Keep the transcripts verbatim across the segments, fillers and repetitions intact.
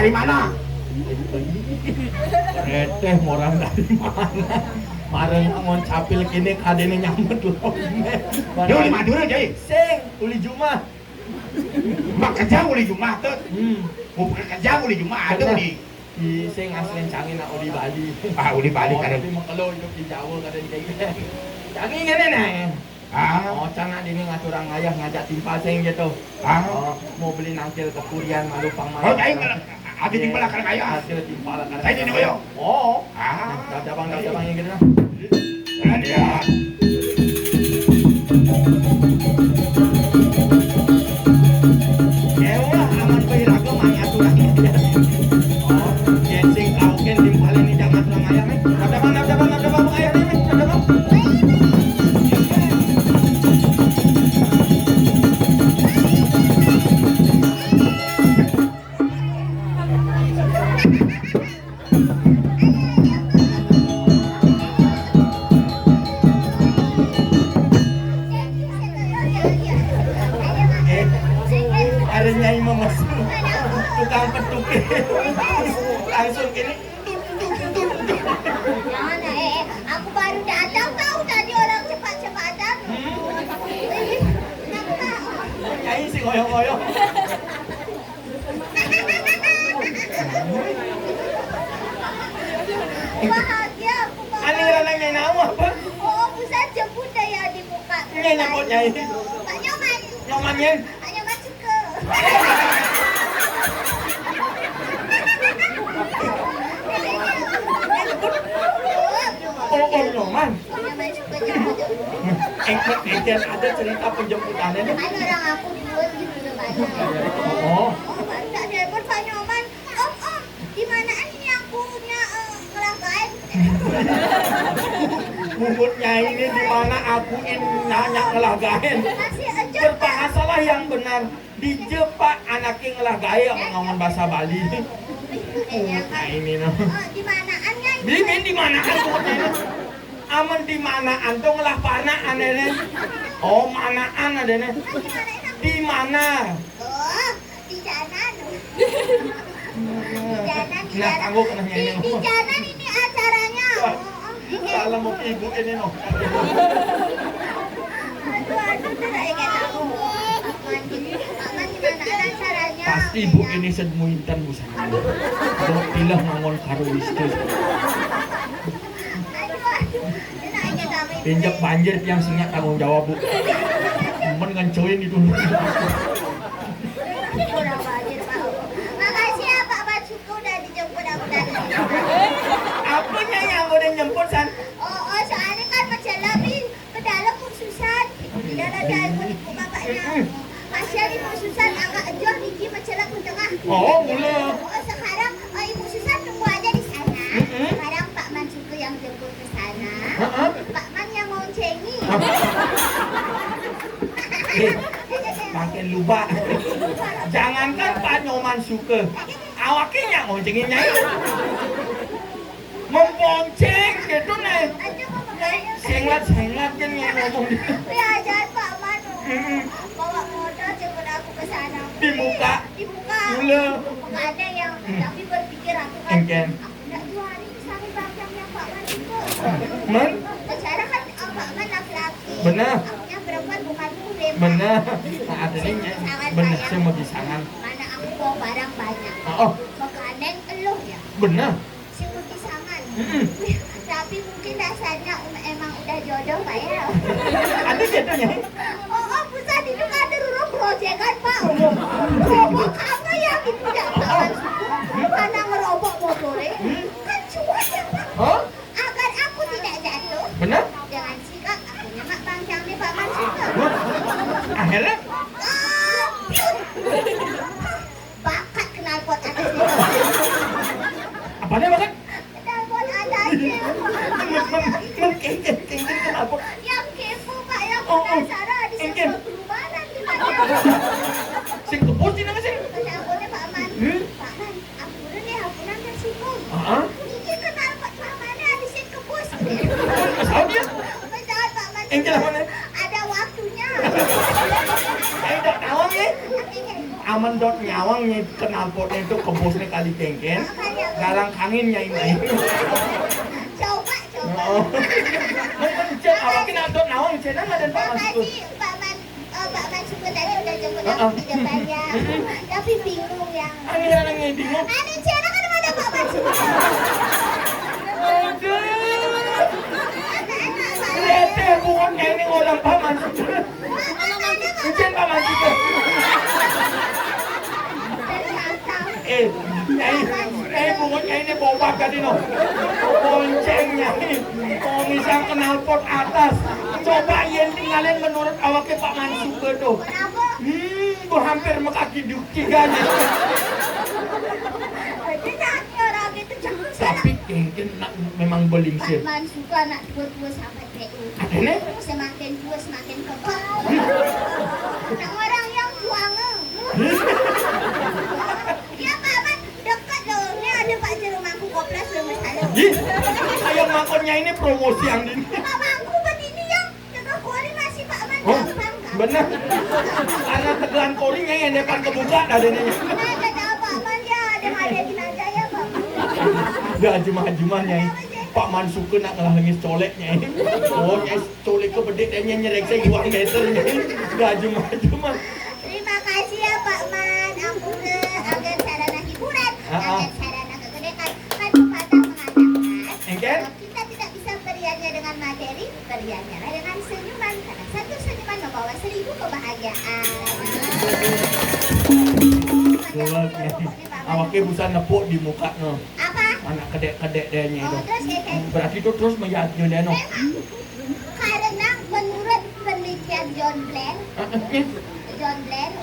Di mana? Reteh, orang dari mana? Mareng ngon capil kene kadene nyambet lo. Dia uli Madura, Jai. Sing, uli Jumah. Mak kerja uli Jumah tuh. Hmm. Mau kerja uli Jumah ada. Pernah. Di, di sing asli Cangin, nak uli Bali. Ah, uli Bali. Oh, kadang. Tapi mengkelo hidup di Jawa kadang kayak gitu. Cangin gini nih. Ah. Oh, cang nak dini ngaturang ayah ngajak timpal sing gitu. Ah. Oh, mau beli nangkil ke Purian malu pang. Oh, malu. Aing ada timpal akan ayah. Ada timpal akan. Saya di Noyo. Oh. Ah. Nah, cabang, cabang yang gitu. Perhatian. Ewa, aman bae raga mah aturan. Oh, yén sing kaukeun timpalin di jaman urang aya mah. Dapat, dapat, dapat, dapat, aya mah, dapat. Eh, ada Nyai Memes, tukang petuk. Langsung gini, duk, duk, duk, duk. Jangan, eh, eh, aku baru datang, tahu tadi orang cepat-cepatan. Hmm. Ih, kenapa? Nyai si ngoyong-ngoyong. Bahagia aku, Pak. Ani ranang nyai naon apa? Oh, pusat jemput daya di muka. Nyai nyebut nyai. Pak Nyoman. Nyoman ya? Pak Nyoman suka. Oh, Om Nyoman. Pak Nyoman suka jemput. Engker, engker ada cerita penjemputannya nih. Kan orang aku dulu gitu loh, Pak. Oh. Oh, Pak, tak telepon Pak Nyoman. Om, om, di manaan ini akunya, eh, ngelah gaén? Bubutnya ini di mana aku ini nanya ngelah gaén? Masih aja. Berbahasalah yang benar. Di Jepak anaknya ngelah gaé, ngomong bahasa Bali. Iya, kan? Nah, ini, noh. Oh, di manaan ya ini? Mimin di manaan bubutnya ini? Amun di manaan tuh ngelah panaan ini. Oh, manaan ada nih. Kan di mana ini? Di mana? Oh, di jalan. Di jalan, di jalan. Nah, tangguh kena nyanyi. Di, di jalan ini acaranya. Wah, oh, oh, ini. Salah mau ibu ini, noh. Aduh, aduh, tuh saya nggak tahu. Aman, gimana acaranya? Pasti ibu ini sedmu intan, Bu, sana. Aduh. Kalau pilih ngangon karo istri. Aduh, aduh. Ini saya nggak tahu, ibu. Injak banjir tiang sing nya tanggung jawab, Bu. Men ngencoin itu. Kurang banjir, Pak. Makasih ya, Pak Mansuka, udah dijemput aku tadi. Apanya yang udah jemput, San? Oh, oh, soalnya kan menjelami ke dalam khususan. Tidak ada telepon ibu bapaknya. Mm-mm. Kasihan ibu Susan agak jauh, Niki mencelak ke tengah. Oh, mula. Oh, sekarang, eh, ibu Susan tunggu aja di sana. Mm-mm. Sekarang Pak Mansuka yang jemput ke sana. Heeh. Pak Man yang mau cengi. Eh, makin lupa. Jangankan Pak Nyoman suka, awaknya yang mau cengi nyai. Membonceng gitu nih. Sengat-sengat kan yang ngomong. Ya, jangan Pak Man. Mm-mm. Bawa modal jemput aku ke sana. Di muka. Di muka. Mula. Bukan ada yang, mm, tapi berpikir aku kan. Engken. Aku nggak dua hari di sana bang yang, yang Pak Man itu. Man? Secara kan, eh, Pak Man laki-laki. Benar. Akunya perempuan bukan muhrim. Benar. Nah, artinya sangat benar, saya semua di sana. Mana aku bawa barang banyak. Oh. Makanan eluh ya. Benar. Si Uti Saman. Mm-mm. Tapi mungkin dasarnya um, emang udah jodoh, Pak, ya. Ada jodohnya? Oh, oh, pusat itu kan ada rurung proyekan, Pak. Robok apa ya gitu ya, Pak? Mana ngerobok motornya? Hmm? Kan cuek ya, Pak. Oh? Agar aku tidak jatuh. Benar? Dengan sikap aku nyemak bangcang di Pak Mansur. Akhirnya? Ah, piun. Bakat knalpot atasnya. Apanya, bakat? Knalpot atasnya. Men, men, men, kengken, kengken knalpot. Yang kepo, Pak, yang, oh, oh, penasaran, di, engken, sebuah perumahan di mana? Sing kebus di mana, sing? Knalpotnya Pak Man. Hmm? Pak Man, ampun ya, ampun, tersinggung. Heeh. Ini knalpot Pak Man ada sing kebus. Tahu dia? Betul, Pak Man. Engken apa nih? Ada waktunya. Saya tidak tahu, ya. Oke, oke. Amen dot nyawang nyai knalpotné to kebosné kali kéngkén, galang kangin nyai main. Coba, coba. Oh. Mungkin cék awak kena dot nawang cék nang ada Pak Mas itu. Makasih, Pak Man, eh, Pak Man Suka tadi udah jemput aku di depannya. Tapi bingung ya. Anu yang nanya bingung. Anu cék kan ada Pak Man Suka. Aduh. Anak-anak saya. Leteh bungut nyai ini orang Pak Man Suka. Pak Man ada, Pak. Encén Pak Man Suka. Dari atas. Eh, nyai, eh, bungut nyai ini bobak tadi no. Bonceng nyai. Oh, misal knalpot atas. Coba yén tingalin menurut awaké Pak Man Suka to. Kenapa? Hmm, tuh hampir mekaki duki kan. Itu nyaki orang itu jangan. Tapi kéngkén nak memang belingsir. Pak Man Suka nak dua-dua sama Adéné? Semakin tua semakin kebal. Nah, orang yang tua nge. Ya, Pak Man, dekat loh. Ini ada Pak Jero Mangku Koplas, Mas Halo. Ih, ayo makonnya ini promosi yang ini. Pak Mangku buat ini yang tegak kuali masih Pak Man. Oh, gampang, gampang. Bener. Karena tegelan korinya yang depan kebuka dah ini. Nah, kata Pak Man, ya, ada, ada jenazah ya, Pak Man. Ya, jumah-jumah, Nyai. Pak Man Suka nak ngelah lengis colék, Nyai. Oh, Nyai. Colék ke bedék dan nyai nyerék saya dua meter, nyai. Dah jumah-jumah. Terima kasih ya Pak Man, ampura, agar sarana hiburan, ah, ah, agar sarana kegedékan, kan pepatah mengatakan, engkén? Kalau kita tidak bisa beriannya dengan materi, beriannya lah dengan senyuman, karena satu senyuman membawa seribu kebahagiaan. Betul, Nyai. Awaké busan nepuk di muka no. Apa? Anak kedék-kedék deh, Nyai. Oh, terus, Nyai? Berarti itu terus menjadi, Nyai, no? Memang. Karena menurut penelitian John Blair, ah, eh, eh. John Blair.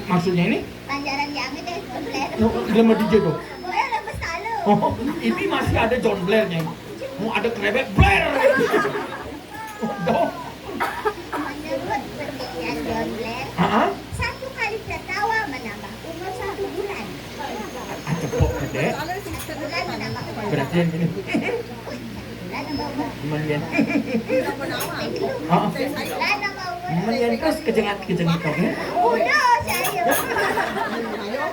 Maksudnya ini? Panjaran Jamet ya, John Blair. No, dia mah D J tuh. Oh, ya, udah besar lu. Oh, ini masih ada John Blair-nya. Mau ada krebet Blair. Dong. Menurut penelitian John Blair, ah, ah, satu kali tertawa menambah umur satu bulan. Ah, cepok gedé. Satu bulan menambah umur. Berarti yang gini. Satu bulan nambah umur. Cuman gini. Heeh. Satu bulan nambah umur. Cuman gini terus kejengat-kejengat, oke? Udah, saya. Aduh,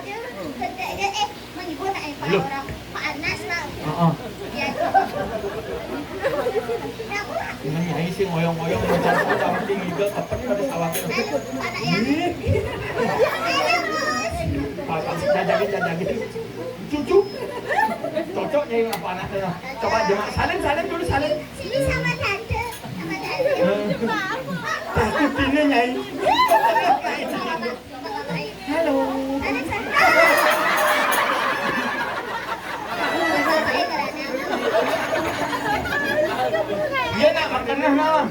gedé, eh, Menghibur nak, eh, para orang panas lah. Heeh. Ya. Nah, aku lah. Ini, ini sih ngoyong-ngoyong macam udah tinggi ke apa nih pada sawah. Aduh, anak ya. Ih. Ayo, Bos. Apa? Jajakin, jajakin. Cucu. Cocoknya ini apa anaknya? Coba jemaah. Salim, salim dulu, salim. Sini sama tante. Sama tante. Eh. Takut ini, Nyai. Halo. Iya, nak, makan nah, nah.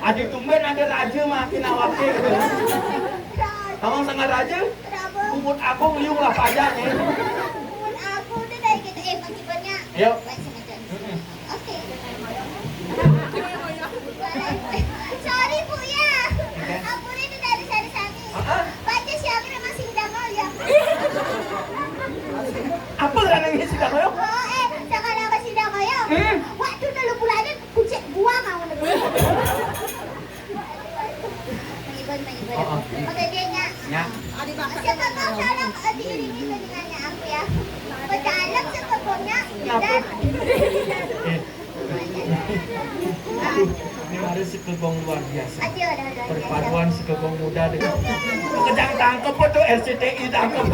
Adi tumben ada raja makin awake. Tawang setengah raja, kubut agung liung lah pajak, ya. Kubut agung dia dari kita, eh, maksudnya. Yuk. Baik, sama John. Mm-mm. Oke. Sorry, Bu, ya. Oke. Ampun, itu dari, dari sami. Heeh. Baca si Amir masih tidak mau, ya. Apa ranahnya si Damoyong? Oh, eh, sekarang masih tidak mau, ya. Hmm. Waktu dulu bulanin, kucing buang, mau negeri. Menghibur, menghibur. Oh, oh. Oke, dia, Nyak. Nyak. Siapa tahu kalau, eh, diiringi dengan aku, ya. Pedalam sekebunnya, kenapa? Dan eh. Aduh, ini harus sekebong luar biasa. Aduh, aduh, aduh, aduh. Perpaduan sekebong muda dengan kejang tangkep tuh R C T I tangkep.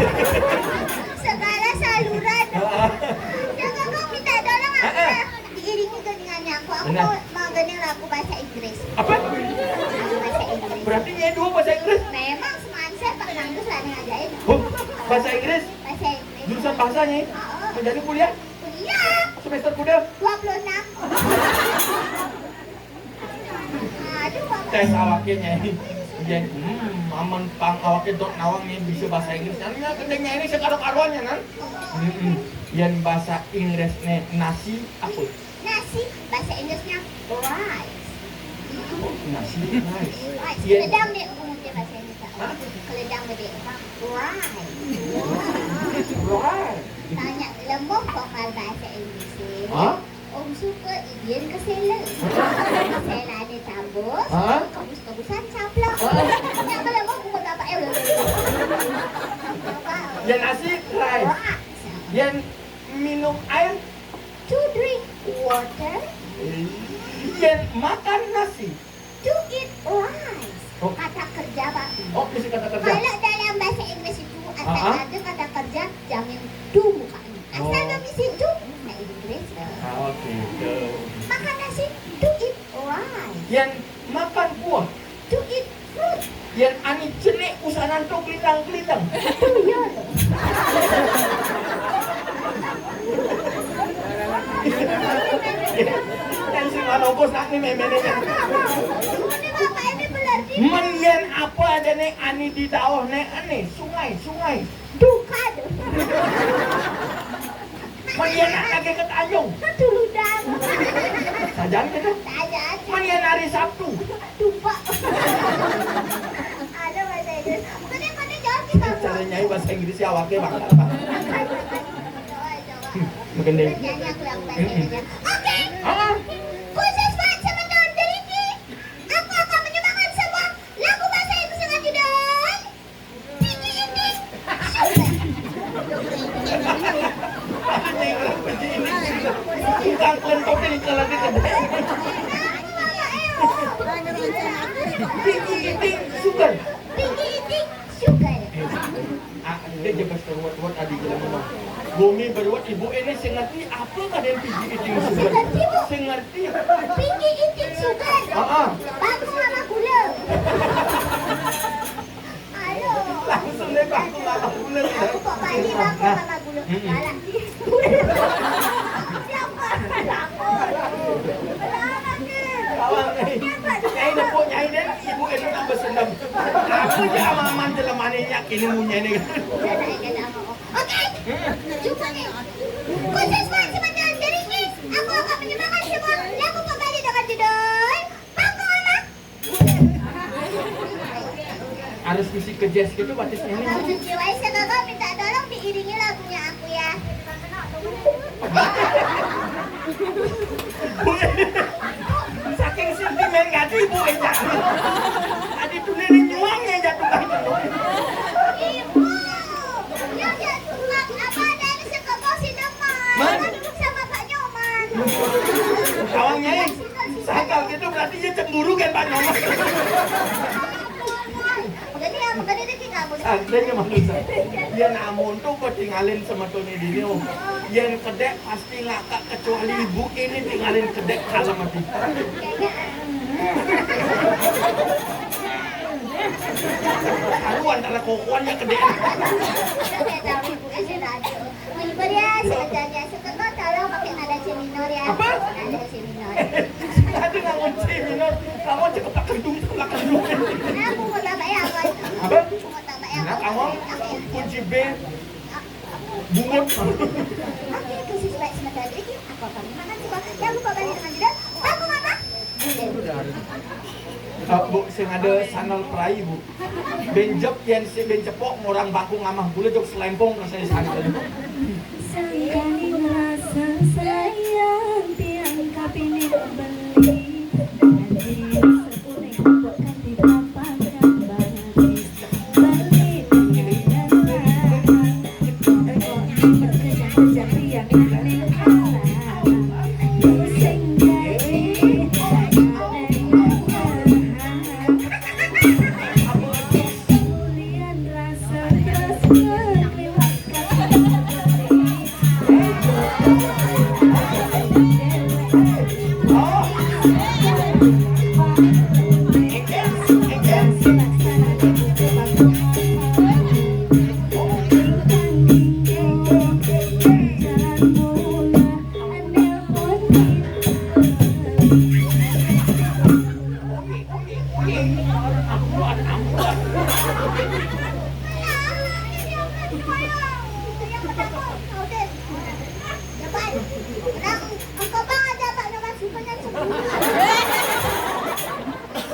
Segala saluran. Heeh. Sekebong minta tolong aku. Heeh. Diiringi gendingannya aku. Aku benar. Mau, mau gending lagu bahasa Inggris. Apa? Lagu bahasa Inggris. Berarti nyai dua bahasa Inggris? Memang semansa Pak Nanggus lah yang ngajain. Oh, bahasa Inggris? Bahasa Inggris. Jurusan bahasanya? Heeh. Menjadi kuliah? Iya. Semester kuda? Dua puluh enam. Aduh, Bapak. Tes awaknya, Nyai. Iya, hmm, aman pang awaknya dot nawang nih bisa bahasa Inggris. Nah, ini gedenya ini sekarang karuannya, nan. Hmm, yang bahasa Inggrisnya nasi apa? Nasi, bahasa Inggrisnya rice. Nasi, rice. Rice. Iya. Keledang deh, umumnya bahasa Inggris. Hah? Keledang gede. Rice. Rice. Tanya, lemah vokal bahasa Inggris ini. Hah? Om suka idin ke sela. Sela ni tambus, hah? Kebus-kebusan caplok. Hah? Yang belum aku buat apa, eh, belum. Yén nasi, rice. Yén minum air, to drink water. Yén makan nasi, to eat rice. Oh. Kata kerja, Pak. Oh, bisa kata kerja. Kalau dalam bahasa Inggris itu asal ada kata kerja, jangan do mukanya. Asal misi do, bahasa Inggris. Ah, oke. Makan nasi, to eat rice. Yén makan buah, to eat fruit. Yén ani cenik usanan to kelintang-kelintang. Tuyul. Yén sing manungkus nak ni méméné. Ini bapak ini berarti. Mén yén apa ada nih ani di daoh nih, ani sungai, sungai. Duka tuh. Mén yén nak lagi ke Tanjung. Dulu dah. Sajan gitu. Sajan. Mén yén hari Sabtu. Tumpek. Ada bahasa Inggris. Bukannya pada jawab kita. Cara nyai bahasa Inggris ya awaknya bakal. Coba, coba. Hmm, mungkin deh. Nyanyi aku yang bahasa Inggrisnya. Oke. Ah. Khusus buat semeton Deriki, aku akan menyumbangkan sebuah lagu bahasa Inggris dengan judul Piggy Eating Sugar. Tukang klentokin kalau dia kedai. Piggy Eating Sugar. Piggy Eating Sugar. Ah, dia jaga seruat-ruat adi jelema mah. Bumi beruat ibu ini sing ngerti apa kadén Piggy Eating Sugar. Sing ngerti, Bu. Sing ngerti. Piggy Eating Sugar. Ah, ah. Bakung sama gula. Ayo. Langsung deh bakung sama gula. Aku kok pagi bakung sama gula. Mm-mm. Galak. Siapa? Lapor. Galak, Kin. Kawan, eh. Nyai nepuk, nyai deh, ibu ini tambah sendam. Aku aja aman-aman jelema ini yakin ilmunya ini. Oke. Jumpa nih. Khusus buat semeton Deriki, aku akan menyumbangkan sebuah lagu pembali dengan judul Bakung sama Harus isi ke jazz gitu batisnya ini. Kalau Jiwai Segogo minta tolong diiringi lagunya aku ya. Saking sentimen gak ibu ya. Tadi tuh nenek nyuangnya jatuh kan. Ibu, ya jatuh apa ada yang Segogo si Deman. Mana? Sama Pak Nyoman. Kawannya, sakal gitu berarti dia cemburu kan Pak Nyoman. Jadi ya, makanya dia kayak kabur. Seandainya manusia. Dia namun tuh kok tinggalin sama Tony Dino. Yang kedek pasti ngakak kecuali ibu ini tinggalin kedek kalau mati. Kayaknya, ah. Tahu antara kokoannya kedek. Saya tahu ibu S N A. Menghibur ya, sebenarnya. Sebentar, tolong pakai nada C minor ya. Apa? Nada C minor. Tadi ngomong C minor, kamu cekap tak kendung, tak kendung. Nah, aku mau tambah ya, apa? Apa? Aku mau tambah ya, nah, apa? Kamu kunci B, bungut. Oke, khusus baik sebentar. Jadi, aku akan makan coba. Jangan lupa balik dengan jeda. Aku apa? Kak, Bu, sing ada sandal perai, Bu. Benjep yang si bencepok orang bakung amah gula jok selempong rasanya sandal. Sangkaning rasa sayang tiang kapinit beli. Dadi rasa kuning kok kanthi papak kambang. Beli dengan rahang. Kok nyimpen kejang-kejang tiang ning alam. Sing dadi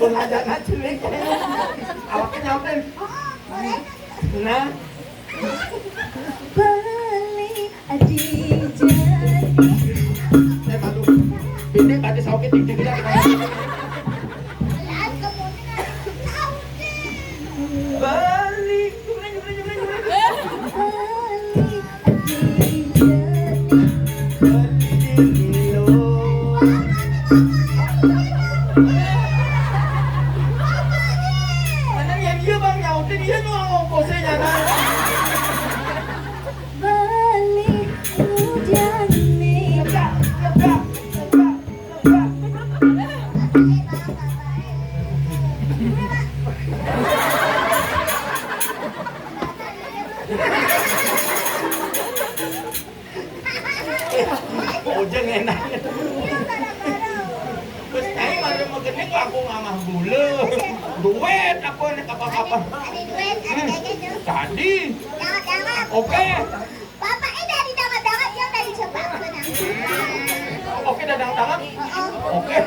Pengajak cilik. Awaknya nyampe. Nah. Beli Adi jadi. Eh, malu. Ini batis oke, tinggi-tinggi ya. Beli. Jumlah, jumlah, jumlah, jumlah. Ujang enak. Terus nyai malah mau gede, aku ngamah gula. Duit apa nih, apa-apa? Ada duit, ada kayaknya tuh. Tadi. Jangan-jangan. Oke. Bapaknya dari dapat-dapat yang dari Jepang. Oke, dadang-dadang. Oke.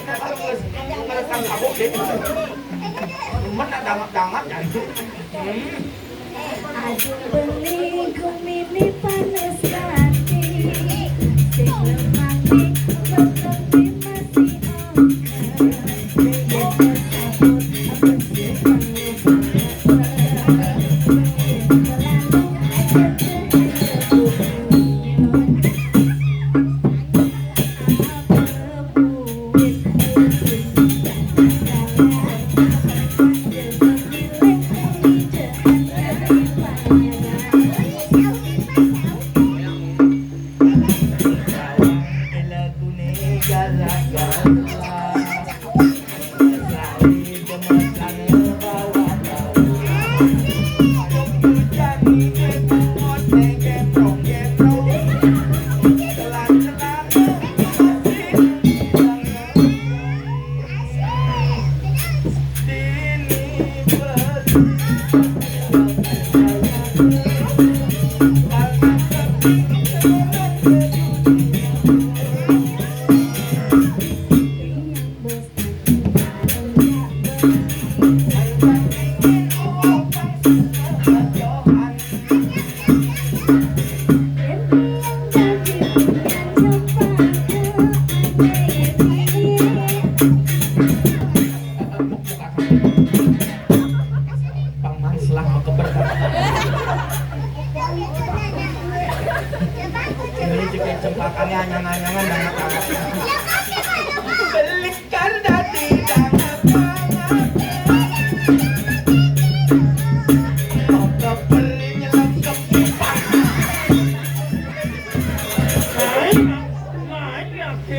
Kalau ngeres-, ngeresang kabuk deh. Cuman dadang-dadang ya itu. Hmm. Aduh, beli gumini panas hati. Sing lemah nih, belum masih oke. Bang Manslah mah keber. Ini juga cempakannya anyang-anyangan banget. Beli kardati banget. Mau ke beli nyelengkep. Main, main lagi.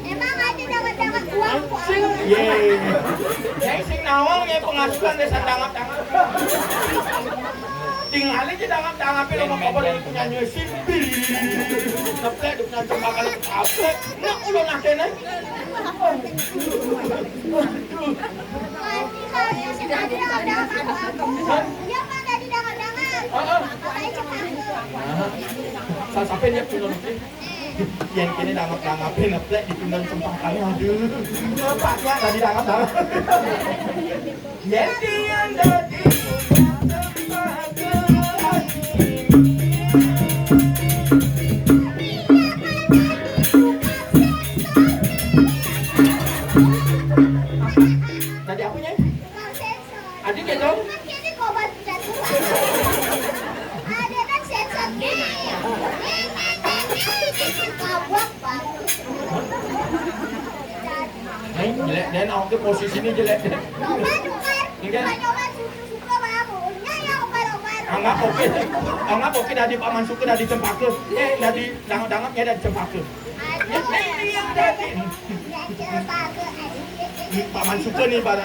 Emang ada dapat-dapat uang kok? Yeay. Nyai sing nawang, nyai pengasuhan desa dangap-dangap. Tinggal aja dangap-dangap, lo mau kabar itu nyanyi simpil. Ngeplek, duk nyancem bakal ngeplek. Nah, ulo nakene. Waduh. Berarti kalau yang sengaja dapat-dapat, ya, Pak, tadi dapat-dapat. Heeh. Apa aja, Pak? Nah, sa-, sampai dia punya lebih. Yang kini dangap-dangapin, ngeplek di pinggang cempakanya, aduh. Cepatnya tadi dangap-dangap. Yang dia dadi punya cempaka. Tadi apanya? Adik ya, Dong? Ini kobat jatuh. Ada kan sensor gini. Ini, ini, ini, ini kabok, Bang. Nih, jelek deh, nah, oke, posisi ini jelek deh. Coba, coba. Iya. Coba, coba, suka, suka, Bang. Enggak ya, obar, obar. Anggap oke. Anggap oke, dari Pak Mansuke, dari Cempaka. Eh, dari dangap-dangap ya, dari Cempaka. Aduh. Ini yang dari. Ya, Cempaka, aduh. Ini Pak Mansuke nih, barang.